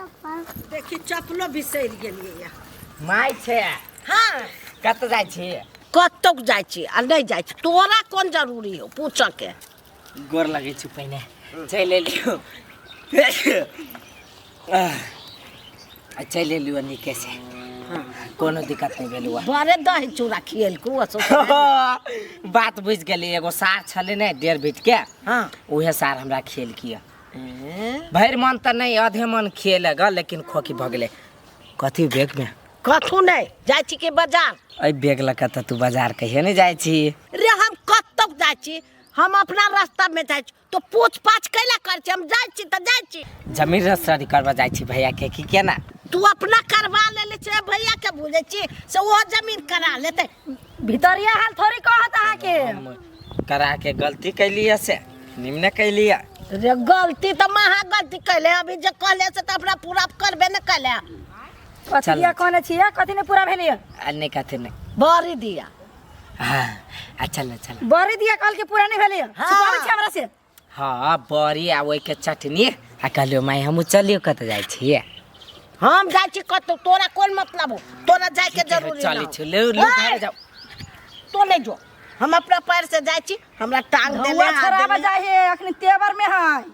देखी चप्पलो बिसरि गेलियै। माय छै। हाँ। कतऽ जाइ छी? कतौ जाइ छी आ नहि जाइ छी, तोरा कोन जरूरी हो पूछऽ के? गोर लगै छी। पहिने चलि एलियौ, चलि एलियौ नीके से, कोनो दिक्कत नहि भेल। बड़े दही चूड़ा खिएलकौ। बात बुझि गेली। एगो सार छलै ने डेढ़ बीत के? हाँ। उहे सार हमरा खिएलकी। भरि मन तऽ नहि, आधे मन खिएलक, लेकिन खोखी भऽ गेलै। कथी बैग में? कथू नहि। जाइ छी के बाजार। एहि बैग लऽ कऽ तऽ तू बाजार कहियो नहि जाइ छी। रे, हम कतौ जाइ छी? हम अपना रास्ता में जाइ छी, तो पूछ पाछ कैला कर छी? हम जाइ छी तऽ जाइ छी। जमीन रजिस्ट्री करबा जाइ छी भैया के की केना? तू अपना करवा लेले छै, भैया के बुझै छी से ओहो जमीन करा लेतै। भितरिया हाल थोड़ी कहत अहाँके। हम करा के गलती कैलियै से निम्न कैलियै। रे, गलती तऽ महा गलती कैले। अभी जे कहले से तऽ अपना पूरा करबे ने कैले। कथी दिया कहने छियै? कथी नहि पूरा भेलियै? आ नहि, कथी नहि। बड़ी दिया। हाँ, आ चल चल। बड़ी दिया कहल के पूरा नहीं भेलियै? हाँ। छुपाबै छी हमरा से? हाँ, बड़ी आ ओहिके चटनी। आ कहलियो माय, हमहूँ चलियो। कतऽ जाइ छियै? हम जाइ छी कतौ, तोरा कोन मतलब हो? तोरा जाय के जरूरी चलै ना हो। छी, लू लू, घरे जाओ। तो नहीं जो, हम अपना पैर से जाइ छी। हमरा टांग देले, धुआ हाथ छड़ाबऽ देले। जाइ हे अखनी, तेवर में है,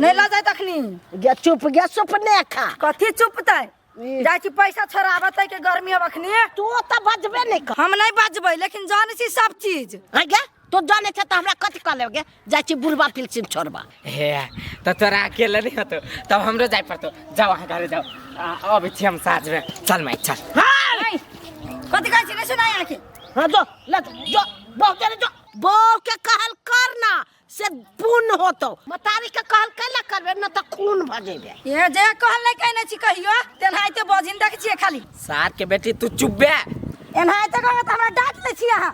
नहीं लऽ जाइत अखनी। गे चुप, गे चुप ने खा। कथी चुपतै? जाइ छी पैसा छोड़ाबऽ के गर्मी अब अखनी। तू तऽ बजबे नहीं कर। हम नहीं बजबै, लेकिन जानै छी सब चीज। हाँ गे, तू जाने छे तऽ हमरा कथी कहले? गे, जाइ छी बुढ़बा पिलसिन छोड़बा। हे, तऽ तोरा अकेले नहीं होतो, तब हमरो जाय पड़तो। जाओ, अहाँ घरे जाओ। अबै छी हम साँझमे। चल माय, चल। नहीं, कथी कहै छी नहीं सुनाइ अहाँके। हाँ, जो ले जो, जो बहु के जो बहू के कहल कर ना से पुण्य होतो। मतारी के कहल कैला करबे न तऽ खून भऽ जेबे। ये जे कहल नहीं कहने छी कहियो, तेनाहिते बजिन देख छियै खाली। सार के बेटी, तू चुप बे। एनाहिते कहबै तऽ हमरा डाँट दै छी अहाँ।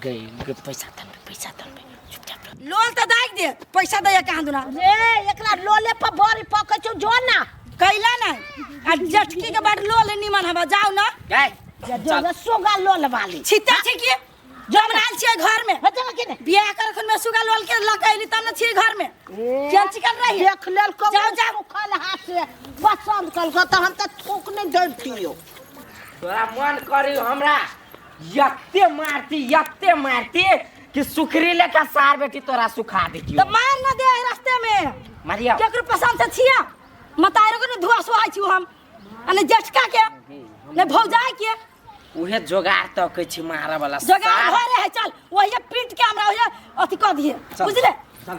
गे गे, पैसा तनबे, पैसा तनबे, चुपचाप रह। लोल तऽ दागि दे, पैसा दैया कहाँ दुना। रे, एकरा लोले पर बड़ी पकै छौ, जो ना। कैला नहीं आ जटकी के बाद लोल निमन हवा, जाओ ना। गए। जो जो सुगा लोल वाली। छिता छी की जब आयल छियै घर में? हो जाबे कि नहीं? बियाह कर खन में सुगा लोल के लऽ के अयली तब ने छियै घर में। केहन चिकन रही? देख लेल को। जाओ, जाओ। सुखल हाथ से पसंद कल तऽ हम तऽ थूक नहीं दैतियो। तोरा मन करी हमरा यत्ते मारती, यत्ते मारती कि सुखरी लेखा सार बेटी तोरा सुखा देतियो। तऽ मार न दे रास्ते में। मारिया। केकरो पसंद से छियै? मतारो के ने धुआ सुहाइ छी हम, आ ने जेठका के ने भौजाई के। उहे जोगार तकै छी मारऽ वाला। जोगार सार। घरे है, चल वही पीट के हमरा वही अथी कऽ दिए। चल। बुझले? चल,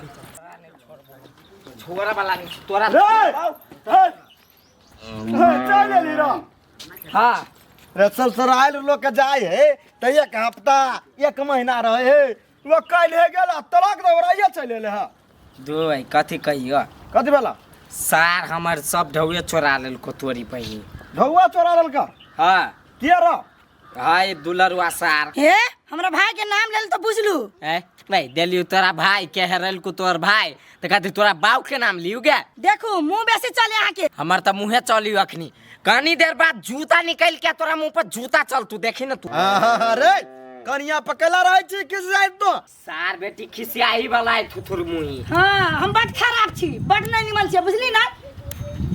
छोड़ऽ वाला नहीं छी तोरा। रे हे हे, चल एली रो। हाँ। रे ससुराल लोग के जाय है त एक हफ्ता एक महीना रहे है, वो काल्हि हे गेल आ तलाक दौड़ाइए चलि एले है। दो भाई, कथी कहियो? कथी भेला? सार हमर सब ढौए चोरा लेलको तोरी बहिन। ढौआ चोरा लेलका? हाँ। के रह? हाय दुलरुआ सार। हे, हमरा भाई के नाम लेल तऽ बुझलू। ए भाई, देलियो तोरा भाई के हेरलको तोर भाई तऽ कथी तोरा बाऊ के नाम लियौ गे? देखू, मुंह बेसी चले अहाँके। हमर तऽ मुँहे चलियो। अखनी कनी देर बाद जूता निकल के तोरा मुंह पर जूता चल, तू देखी ना तू। अरे, कनिया पकेला रहै छी किस जाइत तो। सार बेटी खिसियाही वाला है थुथुर मुही। हाँ, हम बड खराब छी, बड नहीं निमन छी, बुझली ना?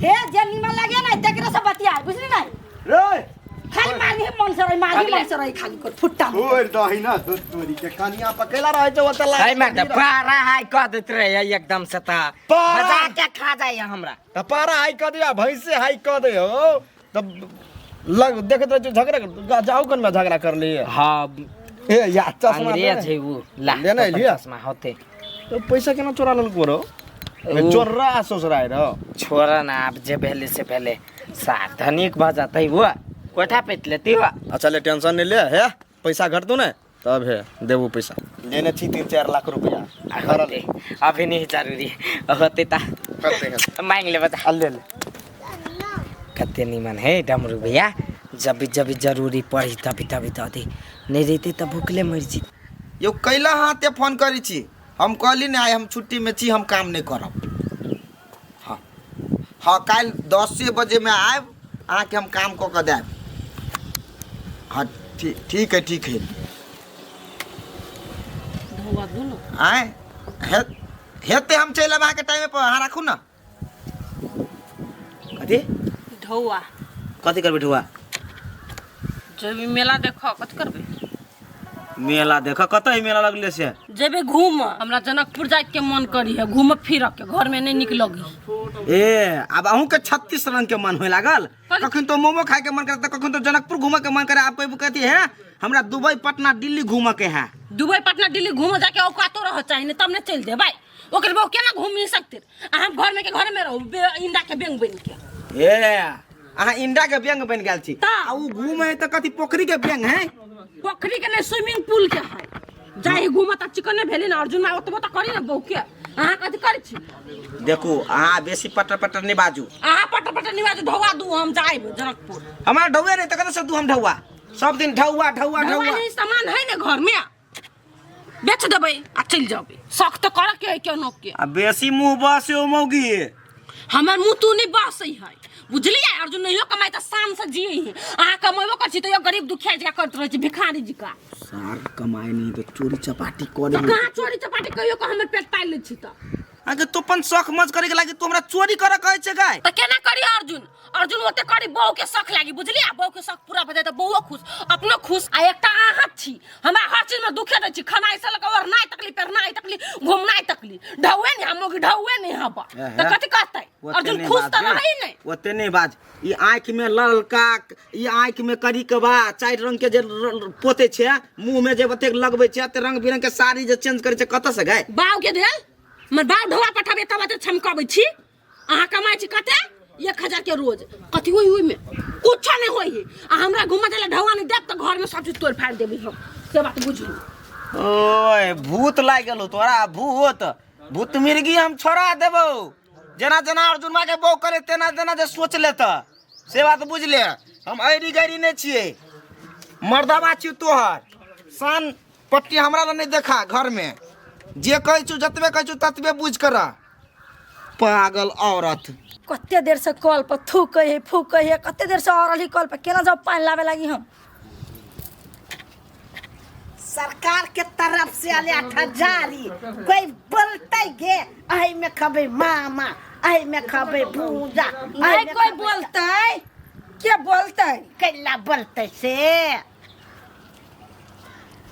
हे, जे निमन लगे ना तेकरे से बतियाए, बुझली ना? रे। खाली मारही मन से रही, मारही मन से रही, खाली को फुट्टा। छोड़ दही ना दूध तोरी के, कनिया पकेला रहै छै ओतऽ लाग। है मार दे पारा हाय कह देत रहे एकदम से ता। पारा। बजा के खा जाए हमरा। त पारा हाई कह दे, भैंसे हाई कह दे हो तब लग देखत रहै छै झगड़ा जाऊ कन में झगड़ा कर लिए। हाँ। ए या चश्मा अंग्रेज है वो ला। लेने अपन एलियै? चश्मा होते। तो पैसा केना चोरा लेलको रो? उ- चोरा ससुराय रो। छोड़ ना, आब जे भेले से भेले। सार धनिक भऽ जतै, वो कोठा पेट लेती वो। अच्छा ले, टेंशन नहीं ले। हे, पैसा घट दू ने तब हे देबू। पैसा लेने छी 3-4 लाख रुपया। होते, अभी नहीं जरूरी होते ता। करते हैं। मांग ले बता। आ ले ले। कते निमन है डमरू भैया, जब भी जब भी जरूरी पड़ी तभी तभी दऽ दे, नहीं रहते तऽ भूखले मरि जीते। यौ, कैला हाथे फोन करै छी? हम कहली ने आइ हम छुट्टीमे छी, हम काम नहि करब। हँ हँ, काल्हि 10 बजेमे आयब, अहाँके हम काम कऽ कऽ देब। हँ, ठीक, ठीक है, ठीक है। आँय, हे हेतै, हम चलि आयब अहाँके टाइमे पर। अहाँ राखू ने। कथी? ढौआ। कथी करबै ढौआ? जेबी मेला देख, कथी करबै? मेला देख कतऽ है मेला लगले से? जेबे घूम, हमरा जनकपुर जाय के मन करी है, घूम फिर के, घर में नहीं निक लगी। ए अब अहूँ के 36 रंग के मन होए लागल। कखन तो मोमो खाए के मन करे, कखन तो जनकपुर घूमे के मन करे। आप कोई कहती है हमरा दुबई पटना दिल्ली घूमे के है। दुबई पटना दिल्ली घूमे जाके औकातो रह चाही ने, तब ने चल जेबै। ओकर बहु केना घूमि सकते? आ हम घर में के घर में रहू इंडा के बेंग बन के। ए अहाँ इंडा के बेंग बन गेल छी। त। आ उ घूमे है त कथी पोखरी के बेंग है? पोखरी के नहीं, स्विमिंग पूल के है। जाहि घूमत आ चिकने भेली ने अर्जुन, ओतबो त करी ने बहु के। अहाँ कथी करै छी? देखू अहाँ बेसी पटर पटर नहीं बाजू। अहाँ पटर पटर नहीं बाजू, ढौआ दू हम जाइब जनकपुर। हमारा ढौआ नहीं त कतऽ से दू हम ढौआ? सब दिन ढौआ ढौआ ढौआ ढौआ। नहीं, सामान है ने घर में, बेच देबै आ चलि जेबै। शौक तऽ करऽ के है केनो के। आ बेसी मुँह बस यो मौगी। हमर मुँह तू नहीं बसै है, बुझलियै? अर्जुन नहियो कमाइ तऽ शान से जियै है। अहाँ कमेबो करै छी तैयो गरीब दुखिया जकाँ करैत रहै छी, भिखारी जकाँ। सार कमाइ नहीं तऽ चोरी चपाटी करे। तऽ कहाँ चोरी चपाटी कहियो कऽ हमर पेट पालि लै छी तऽ। अगे तो अपन शौख मौज करे के लागी तू हमरा चोरी करे कहै छै गाय? तऽ केना करी अर्जुन? अर्जुन ओते करी बहू के शौख लागी, बुझलियै? बहू के शौख पूरा भऽ जाय तऽ बहूओ खुश, अपनो खुश। आ एकटा अहाँ छी, हमरा हर चीज में दुखे दै छी। खानाइ से लऽ कऽ ओढ़नाइ तकली, पेरनाइ तकली, घुमनाइ तकली। ढौए नहीं हम, ढौए नहीं हम। तऽ कथी करतै अर्जुन? खुश तऽ रहै नहि। ओते नहि बाज। ई आँखि में ललका, ई आँखि में करिकबा, चारि रंग के जे पोते छै, मुँह में जे ओतेक लगबै छै, ते रंग बिरंग के साड़ी जे चेंज करै छै, कतऽ से गाय? बाउ के देल। हमर बाउ ढौआ पठाबे तब एते छमकबै छी। अहाँ कमाइ छी कते? 1000 के रोज। कथी होई ओहिमे? कुछो नहीं होई है। आ हमरा घूमऽ देला ढौआ नहीं देब तऽ घर में सब चीज तोड़ फाड़ देबै हम, से बात बुझलू। ओए भूत लागि गेलौ तोरा, भूत भूत मिर्गी हम छोड़ा देबौ। जेना जेना अर्जुन माँ के बहू करे तेना तेना जे सोच ले तऽ से बात बुझ ले। हम ऐरी गैरी नहीं छियै, मर्दाबा छियौ तोहर। शान पट्टी हमरा लग नहीं देखा, घर में जे कहै छियौ जतबे कहै छियौ ततबे बुझि कर। पागल औरत। कते देर से कल पर थूकै है फूकै है, कते देर से औरल ही कल पर, केना जाउ पानि लाबे लागी हम? सरकार के तरफ से आले 8000, कोई बोलते गे एहि में खबै मामा, एहि में खबै भूजा। नहीं कोई बोलते, के बोलते? कैला बोलते से?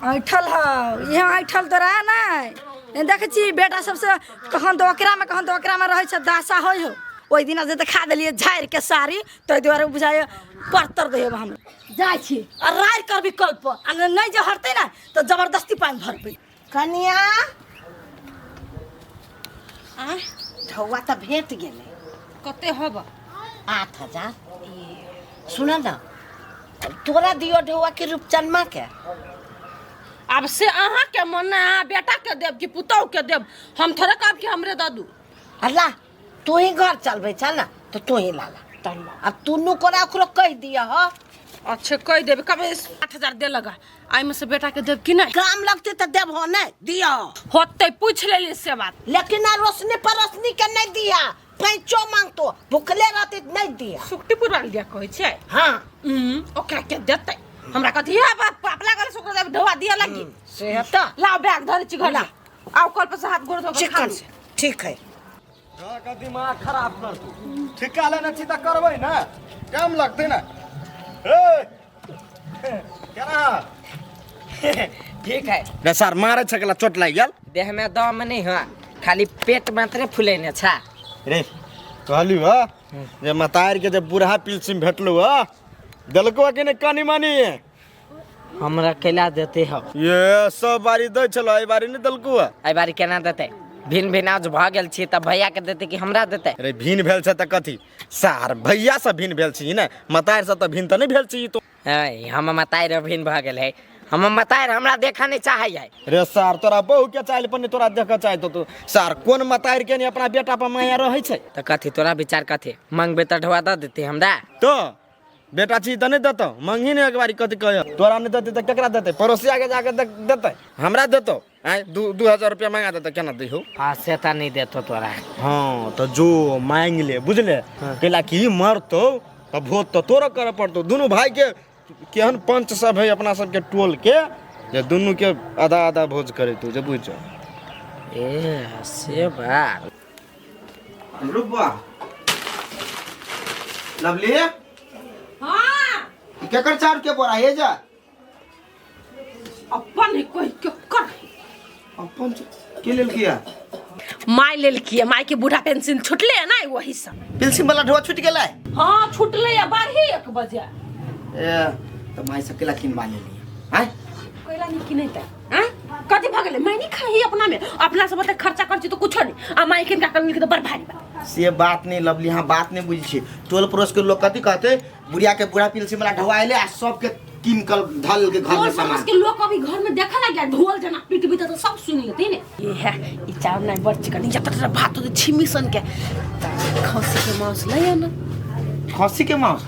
ऐठल हौ यहाँ, ऐठल तोरा नहि देखै छी। बेटा सबसे कखन तऽ ओकरामे कखन तऽ ओकरामे रहै छै, दासा होइ हौ। ओहि दिना जे देखा देलियै झाड़ि के साड़ी, ताहि दुआरे बुझाइए परतर दै हम जाइ छी आ राड़ि करबी कल पर, आ नहि जे हटतै ने तऽ जबरदस्ती पानि भरबै। कनिया, ढौआ तऽ भेट गेलै। कते हब? 8000। सुन न, तोरा दियो ढौआ के रूपचनमा के? आब से अहाँ के मन ने, अहाँ बेटा के देब कि पुतहु के देब, हम थोड़े कहब कि हमरे दऽ दू। अल्लाह, तू ही घर चलबै छ ने तऽ तू ही लाला। अब तुन्नू कोना ओकरो कहि दिअ ह। अच्छा कहि देब। कब 8000 दे लगा, एहिमे से बेटा के देब कि नहि? काम लगते तऽ देब हो, नहि दिअ। होते पूछ लेली से बात। लेकिन अड़ोसनी पड़ोसनी के नहीं दिया, पैंचो मांगतो भुखले रहते नहीं दिया। सुखटीपुर वाली दिया कहै छै? हाँ। ओकरा के देतै? हमरा कथी है बाप पाप लागल से ओकरा ढोआ दिया लगी। से तऽ लाओ बैग धरे छी घर ला। आओ कल पर से हाथ गोड़ धो के खा चिकन लू। से ठीक है। का दिमाग खराब कर तू। ठिका लेने छी तऽ करबै ने, काम लगतै ने। ए केना? ठीक है। रे सर मारे छकला चोट लागि गेल। देह में दम नहीं है, खाली पेट मात्रे फुलेने छा। रे कहली ह जे मतार के जे बूढ़ा पिलसिम भेटलू ह, देलको कि नहीं कनी मनी? हमरा कैला देते हो? ये सब बारी दै छलो, एहि बारी नहीं देलको ह। एहि बारी केना देते? भिन भिन आज भऽ गेल छी तऽ भैया के देते कि हमरा देते? अरे भिन भेल छै तऽ कथी सार, भैया से भिन भेल छी ने, मतार से तऽ भिन तऽ नहीं भेल छी तो। है हम मतार भिन भऽ गेल है। हम मतार हमरा देखऽ नहीं चाहै है। रे सार तोरा बहू के चाहल पर नहीं तोरा देखऽ चाहतो तू। सार कोन मतार के नहीं अपना बेटा पर माया रहै छै? तऽ कथी तोरा विचार कथी मंगबे तऽ ढोआ दऽ देते हमरा? तो बेटा छी तऽ नहीं देतौ? मंगही ने एक बारी, कथी कह तोरा नहीं देतै तऽ केकरा देतै? पड़ोसिया के जाके देतै? हमरा देतौ? आँय 2000 रुपया मंगा देतै, केना दैहो? हाँ से तऽ नहीं देतो तोरा। हाँ तऽ जो मांग ले, बुझले? कैला कि मरतौ तऽ भोज तऽ तोरो करऽ पड़तौ। दुनू भाई के केहन पंच सब है अपना सबके टोल के, जे दुनू के आधा आधा भोज करेतौ, जे बुझ जाओ। ए से बात। रुक बा। लवली। हाँ। केकर चाउर के बोरा हे जा? अपन है कोई के कर। अपन के लेल किया? माय लेलकी, माय के बूढ़ा पेंशन छुटले है ना, वही सब। पेंशन वाला ढोआ छूट गेलै? हाँ छुटले है 12 1 बजे। ए तो माय से केला किनबा लेली आय? कोयला नहीं किनेतै आँ? कथी भऽ गेलै? माय नहीं खाही अपना में, अपना सब ओते खर्चा कर छी तो कुछो नहीं, आ माय किनका कर तो बड़ भारी बात। से बात नहीं लवली, हाँ बात नहीं बुझी छी। टोल पड़ोस के लोग कथी कहते, बुढ़िया के बूढ़ा पेंशन वाला ढोआ एले आ सबके किन कल धल के घर में टोल पड़ोस सामान। के लोग अभी घर में देखा लग गया, ढोल जना पीट भी तो सब सुन लेते ने। ये है ई चाउर नहीं बड़ चिकन जत तत भात तो छिमी सन के त खसी के मांस ले आना। खसी के मांस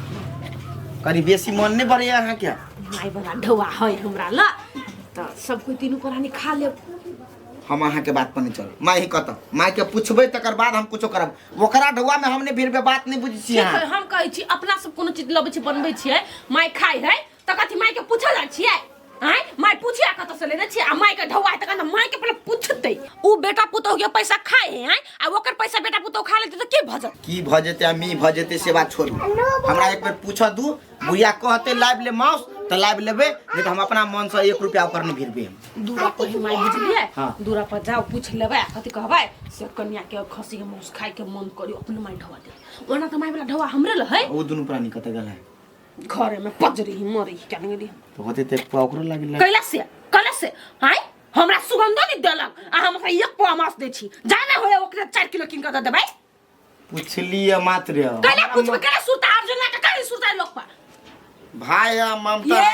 कनी बेसी मन नहीं बढ़िया अहाँ के। माय बड़ा ढोआ है हमरा ला त सब कोई तीनू प्राणी खा लेब। हम अहाँ के बात पर नहीं चलब। माय ही कहता, माय के पूछबै तकर बाद हम कुछो करब। ओकरा ढौआ में हमने भिड़बे, बात नहीं बुझै छी। ठीक है। अहाँ हम कहै छी अपना सब कोनो चीज लबै छी बनबै छियै, माय खाइ है तऽ कथी माय के पूछल जाइ छियै आँय? माय पूछिया कतऽ से लेने छियै आ माय के ढौआ है तऽ कहना माय के पहिले पूछतै। उ बेटा पुतोह के पैसा खाइ है आँय, आ ओकर पैसा बेटा पुतोह खा लेतै तऽ की भऽ जेतै? की भऽ जेतै आ मी भऽ जेतै से बात छोड़ू, हमरा एक बेर पूछ दू। बुढ़िया कहते लाबि ले माउस तऽ लाबि लेबै, नहीं तऽ हम अपना मन से 1 रुपया ओकर नहीं भिड़बै हम। दूरा पर ही माय बुझलियै? हाँ। दूरा पर जाओ, पूछ लेबै आ कथी कहबै से कन्या के खसी के मांस खाइ के मन करियो, अपने माय ढौआ दे। ओना तऽ माय वाला ढौआ हमरे ल है। ओ दुनू प्राणी कतऽ गेल है? घरे में पजरी ही मरी क्या गेली। तऽ होते तऽ एक पुआ ओकरो लागि। कैला से, कैला से आँय? हमरा सुगंधो नहि देलक आ हम ओकरा एक पौआ मांस दै छी, जाने होय ओकरा 4 किलो कीन कऽ दऽ देबै। पुछलिए मात्र। कैला पूछबै? कैला सुरता अर्जुन के कैला सुरता लोक पर? भाई आ ममता। ये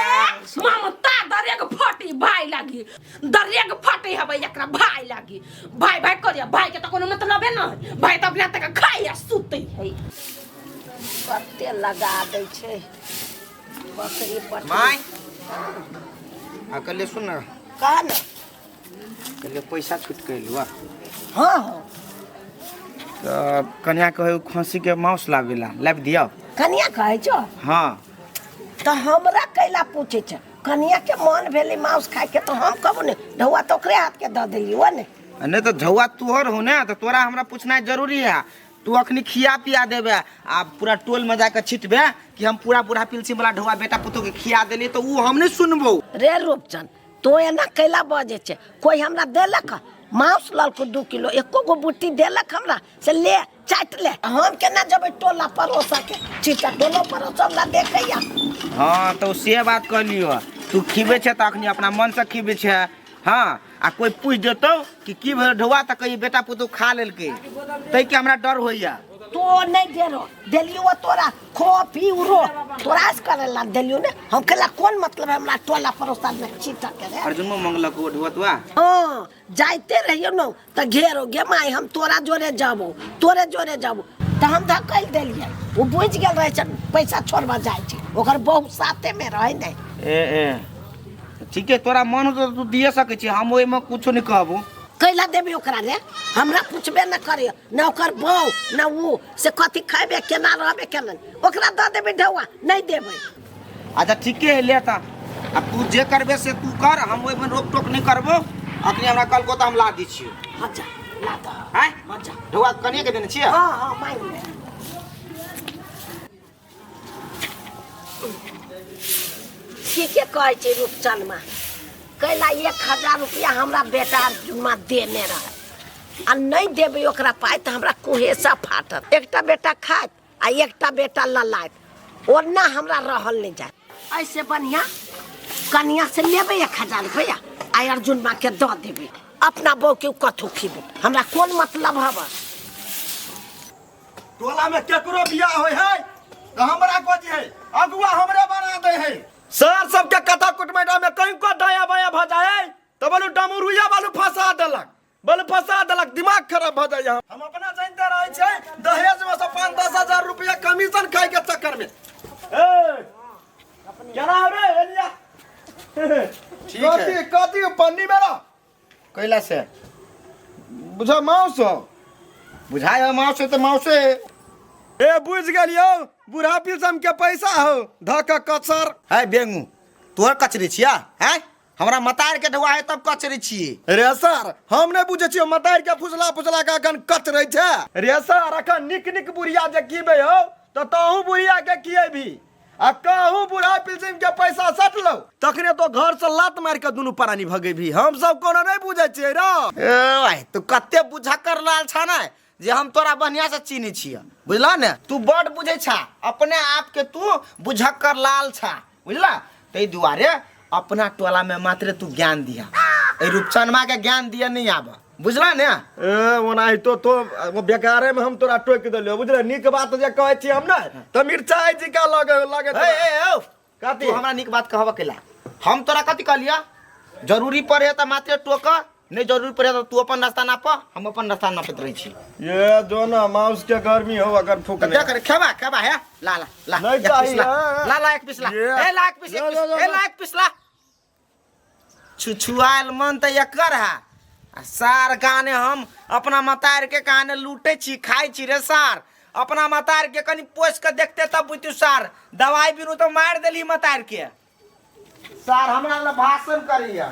ममता दरेग फटी भाई लागी, दरेग फटी हबै एकरा भाई लागी, भाई भाई करिया, भाई के तऽ कोनो मतलबे न है, भाई तऽ अपना तक खाइ आ सुतै है। कते लगा दै छै बकरी पर। माय आ कल्ले सुन ना। कह ने। कल्ले पैसा छूट के एलु। हाँ हाँ। तऽ कन्या कहै खसी के मांस लाबेला, लाबि दियौ। कनिया कहै छौ? हाँ। तऽ हमरा कैला पूछै छै? कनिया के मन भेलै मांस खाय के तऽ हम कहबो ने, ढौआ तऽ ओकरे हाथ के दऽ देली ओ ने। आ नहीं तऽ झौआ तोहर हो ने, तऽ तोरा हमरा पूछनाइ जरूरी है। तू अखनी खिया पिया देबे आ पूरा टोल में जाके छिटबे कि हम पूरा बूढ़ा पिलसी वाला ढौआ बेटा पुतोह के खिया देली, तऽ ऊ हम नहीं सुनबो। रे रूपचंद, तो एना कैला बजै छै? कोई हमरा देलक मांस ललको 2 किलो, एको गो बुट्टी देलक हमरा से ले चाटि ले? हम केना जेबै टोला पड़ोसा के चिटा? टोलो पड़ोस हमरा देखैया। हाँ तो से बात कहलियो, तू खिबे छै तऽ अखनी अपना मन से खिबे छै। हाँ आ कोई पूछ देतौ कि की भेल ढौआ, तऽ कही बेटा पुतोह खा लेलकै, ताहिके हमरा डर होइया। तो नहीं देरो देलियो तोरा, खो पी रो, तोरा से करे ला देलियो ने हम। केला कोन मतलब है हमरा टोला पड़ोसा में चिटा के रे? अर्जुन मंगलक ओ ढौआ तुआ। हाँ जाइते रहियो न तऽ घेरो गे माय, हम तोरा जोरे जाबो, तोरे जोरे जाबो, तऽ हम धकेल देलियै। ओ बुझि गेल रहै छै पैसा छोड़बा जाइ छै, ओकर बहु साथे में रहै ने। ए ए ठीके, तोरा मन हो तऽ तू दिए सकै छी, हम ओहिमे कुछो नहीं कहबो। कैला देबी ओकरा रे? हमरा पूछबे न करियो न ओकर बहु न ऊ, से कथी खैबे, केना रहबे, केना नहि। ओकरा दऽ देबै ढौआ? नहि देबै। अच्छा ठीके है, ले तऽ अब तू जे करबे से तू कर, हम ओहिमे रोक टोक नहीं करबो। अखनी हमरा कल को तऽ हम ला दै छियो। अच्छा ला दऽ। आँय? अच्छा। ढौआ कनिए के देने छियै? हाँ हाँ मांगि ले। ठीके कहै छै रूपचनमा, कैला 1000 रुपया हमरा बेटा जुम्मा देने रहै आ नहि देबै ओकरा पाइ तऽ हमरा कुहेसा फाटत। एकटा बेटा खाइत आ एकटा बेटा ललाइत, ओना हमरा रहल नहि जाय। ऐसे बढ़िया कनिया से लेबै 1000 रुपया आ अर्जुन माँ के दऽ देबै, अपना बहू के कथू खिबो, हमरा कोन मतलब हवा। टोला में केकरो बियाह होय है तऽ हमरा कोची है, अगुआ हमरे बना दे है। सर सबके कथा कुटमैटा में कहीं को दाया बाया भ जाए तऽ बोलू डमरुया बालू फंसा देलक, बोलू फंसा देलक, दिमाग खराब भ जाए। हम अपना जानते रहे छै दहेज में से 5-10 हजार रुपया कमीशन खाए के चक्कर में। ए केना हो रे एलिया? ठीक है। कथी कथी पन्नी मेरा? कैला से? बुझा माउस हो। बुझाय है माउस है तऽ माउसे है। ए बुझ गेलियौ, बूढ़ा पिलसम के पैसा हो धक कचर। है बेंगू, तोहर कचरी छिया है? हमरा मतार के ढौआ है तब कचरी छियै। रे सर, हम नहि बुझै छियै, मतार के फुसला फुसला के अखन कचरै छै। रे सर, अखन निक निक बुढ़िया जे कीबै हौ। तऽ तहूँ बुढ़िया के खिएबी आ कहूँ बूढ़ा पिलसिम के पैसा सटलो तखने तो घर से लात मारि के दुनू प्राणी भगेबी। हम सब कोनो नहीं बुझै छियै रो। ए भाई, तू कते बुझक्कर लाल छा ने जे हम तोरा बढ़िया से चिन्है छियै, बुझला ने? तू बड बुझै छा अपने आप के, तू बुझक्कर लाल छा, बुझला? ताहि दुआरे अपना टोला में मात्र तू ज्ञान दिया, एहि रूपचनमा के ज्ञान दिया नहीं आब, बुझला ने? ए ओनाहितो तो वो बेकारे में हम तोरा टोकि देलियो, बुझले? नीक बात जे कहै छी हम ने तऽ मिरचाइ जिका लगे लगे। ए ए ओ कथी? तू हमरा नीक बात कहब केला? हम तोरा कथी कहलिया? जरूरी पड़े तऽ मात्र टोक, नहीं जरूरी पड़े तऽ तू अपन रास्ता नाप, हम अपन रास्ता नापैत रहै छी। ये जो ना माउस के गर्मी हो अगर फूक तऽ देख रे, खेबा खेबा हे, ला ला ला। नहीं एक पीस चाहिए, ला। हाँ। ला ला, एक पीस ला। ये। ए ला एक पीस, एक ला, पीस। ला, ला, ए ला। ला एक पीस ला। छुछुआयल मन तऽ एकर है आ सार गाने हम अपना मतार के कहाने लूटे छी खाइ छी रे सार। अपना मतार के कनि पोस के देखते तब बुझतु सार, दवाई बिनु तो मार देली मतार के। सार हमरा ला भाषण करिया।